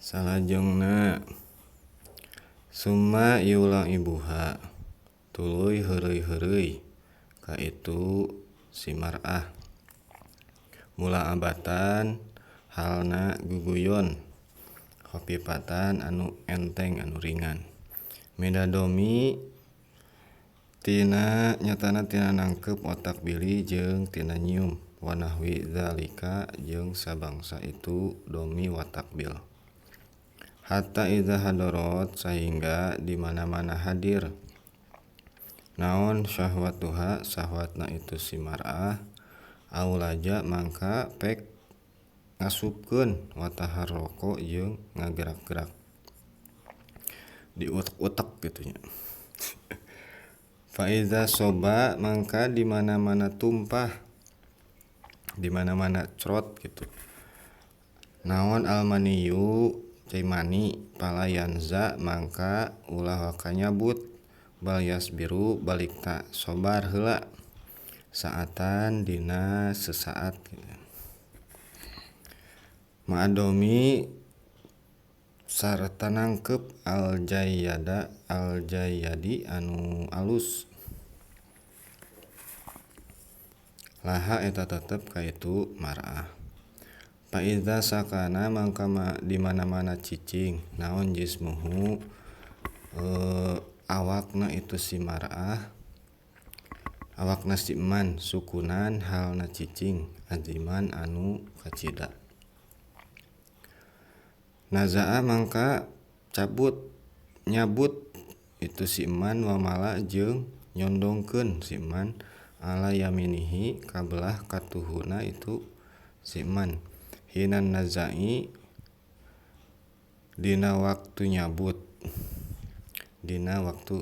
Salajengna summa yula ibuha tuluy heureuy-heureuy ka itu si mar'ah mula abatan halna guguyon khafifatan anu enteng anu ringan medadomi tina nyatana tina nangkeup otak bili jeung tina nyium wa nahwi zalika jeung sabangsa itu domi wa takbil hatta iza hadarat sehingga di mana-mana hadir naon syahwatuha syahwatna itu si mar'ah aulaja mangka pek ngasupkeun wa taharroko jeung ngagerak-gerak diutek-utek kitu nya. Fa iza soba mangka di mana-mana tumpah di mana-mana crot gitu naon almaniyu cai mani palayanza mangka ulah waka nyabut bal yasbiru balikta sobar heula saatan dina sesaat gitu. Ma'adomi sarta nangkeup al-jayyada al-jayyadi anu alus laha eta tetep ka itu mar'ah. Fa iza sakana mangka di mana-mana cicing naon jismuhu awakna itu si mar'ah awakna si man sukunan halna cicing aziman anu kacida nazaa mangka cabut nyabut itu si man wamala jeung nyondongkeun si man ala yaminihi kabelah katuhuna itu si man hinan nazai dina waktu nyabut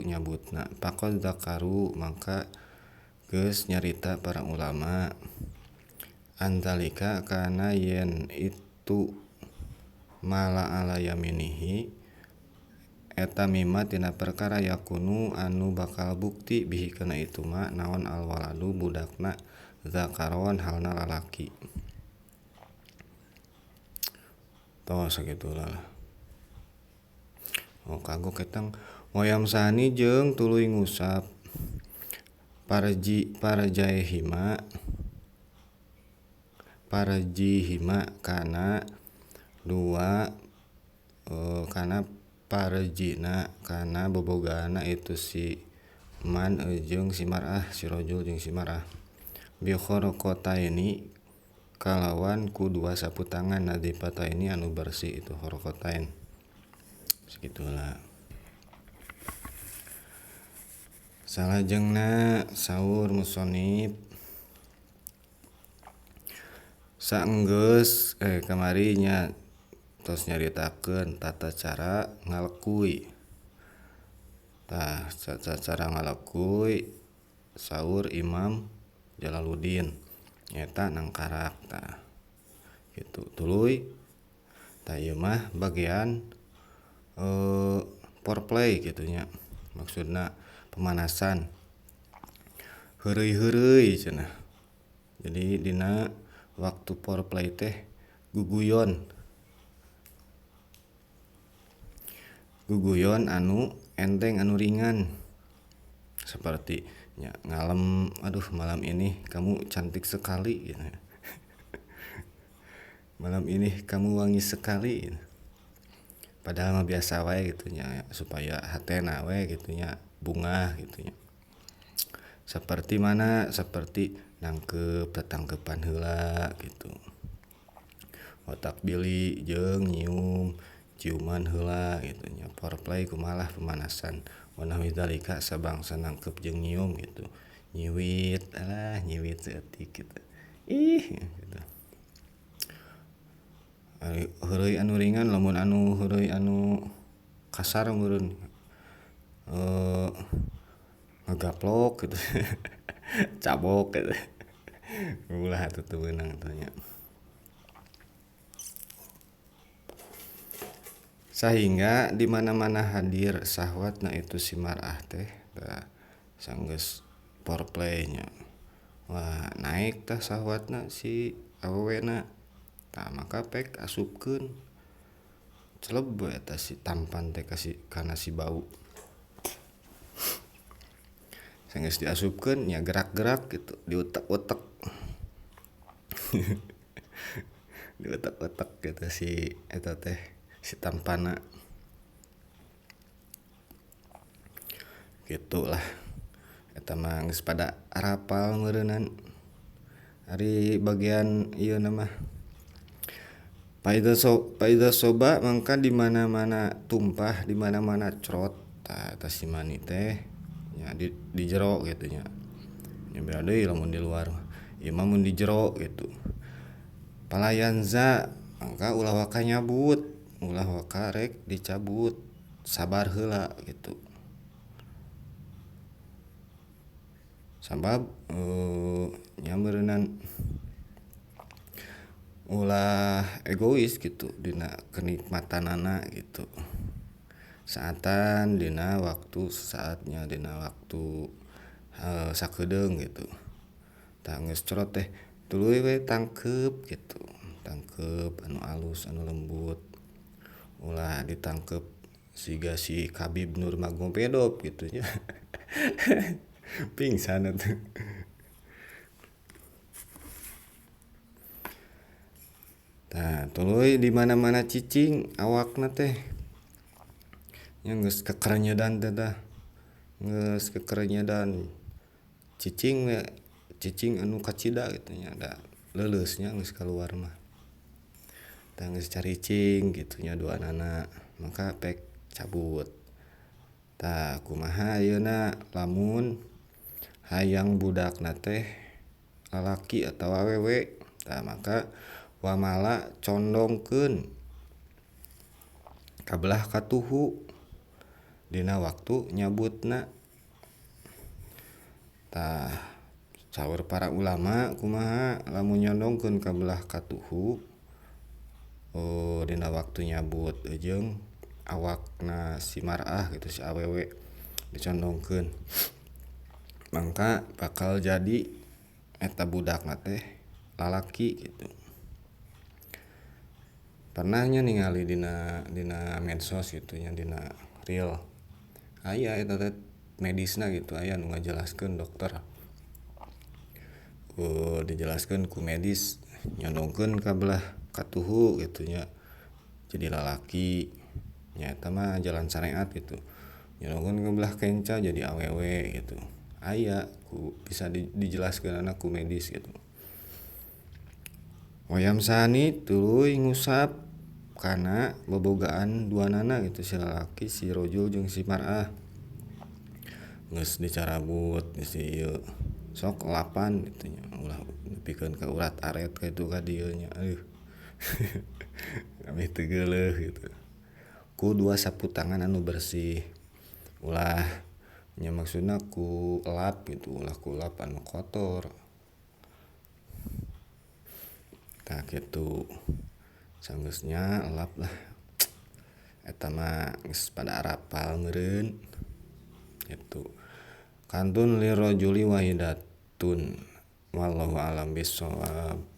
nyabutna faqad zakaru mangka geus nyarita para ulama anzalika kana yen itu mala ala yaminihi eta mimma tina perkara yakunu anu bakal bukti bihi kana itu ma naon alwaladu budakna zakaron halna lalaki. Toh sagitulah lah. Oh kagok etang wayam sani jeung tuluy ngusap parji hima kana dua kana parjina kana bobogana itu si man jeung si mar'ah si rojul jeung si mar'ah bi khoroqotaini kalawan ku dua sapu tangan nadifataini anu bersih itu khoroqotain segitulah. Salajengna saur musonib saenggeus kamari nya tos nyaritakeun tata cara ngalekuy. Tah tata cara ngalekuy saur Imam Jalaluddin nyata nangkarak tah gitu tuluy tah ieu mah bagian foreplay kitu nya maksudna pemanasan heureuy-heureuy cenah. Jadi dina waktu foreplay teh guguyon anu enteng anu ringan seperti nya ngalem, aduh malam ini kamu cantik sekali gitu. Malam ini kamu wangi sekali gitu. Padahal mah biasa wae gitu nya supaya hatena we gitu nya bungah gitu nya. Seperti mana? Seperti nangkeup tetangkepan heula gitu. Otak bili jeung nyium ciuman heula gitu nya. Foreplay kumaha pemanasan. Wa nahwi dzalika sabangsa nangkeup jeung nyium gitu. Nyiwit alah nyiwit saeutik gitu. Ih gitu. Heureuy anu ringan lamun anu heureuy anu kasar meureun ngagaplok gitu. Cabok gitu. Ulah atuh teu meunang teh nya. Sehingga di mana-mana hadir syahwatna itu si mar'ah teh tah sanggeus foreplay nya. Wah, naik tah syahwatna si awewena. Tah maka pek asupkeun Celeb eta si tampan teh kasih kana si bau. Sanggeus diasupkeun nya gerak-gerak gitu, diutek-utek. Diutek-utek gitu si eta teh si tampana. Gitulah. Eta mah geus pada arapal meureunnan. Ari bagian ieu na mah. Paida soba mangka di mana-mana tumpah, di mana-mana crot. Tah eta si mani teh nya di jero gitu nya. Nya beda deui lamun di luar mah. Ieu mah mun di jero gitu. Palayanza mangka ulah waka nyabut, ulah waka rek dicabut, sabar heula gitu. Sabab nya meureunnan ulah egois gitu dina kenikmatanana gitu. Saatan dina waktu saatnya dina waktu sakedeung gitu. Tah geus crot teh tuluy we tangkeup gitu. Tangkeup anu alus anu lembut. Ulah ditangkeup siga si Khabib Nurmagomedov gitu nya. Pingsan atuh. Tah tuluy di mana-mana cicing awakna teh. Nya geus kekerenyedan teh tah. Geus kekerenyedan cicing we, cicing anu kacida gitu nya da leuleus nya geus kaluar mah. Tah geus caricing gitu nya duanana, maka pek cabut. Tah kumaha ayeuna lamun hayang budakna teh lalaki atawa awewe, tah maka wamala condongkeun kabelah katuhu dina waktu nyabutna. Tah saur para ulama kumaha lamun nyondongkeun kabelah katuhu dina waktu nyabut jeung awakna si mar'ah gitu si awewe dicondongkeun, mangka bakal jadi eta budakna teh lalaki gitu. Pernahnya ningali dina medsos gitu nya, dina reel aya eta teh medisna gitu, aya nu ngajelaskeun dokter. Dijelaskeun ku medis nyondongkeun ka belah katuhu gitu nya jadi lalaki nya eta mah jalan syariat gitu, nyondongkeun ka belah kenca jadi awewe gitu. Aya ku bisa dijelaskeun ku medis gitu. Wayam sani tuluy ngusap kana bobogaan duanana gitu, si lalaki si rojul jeung si mar'ah. Geus dicarabut geus ieu sok lapan gitu nya, ulah nepikeun ka urat aret ka itu ka dieu nya eueuh. Kami teu geuleuh gitu. Ku dua sapu tangan anu bersih, ulah nya maksudna ku elap gitu, ulah ku elap anu kotor. Tah kitu sanggeusnya elap lah. Eta mah geus pada arapal meureun gitu. Kantun lirajuli wahidatun wallahu alam bissawab.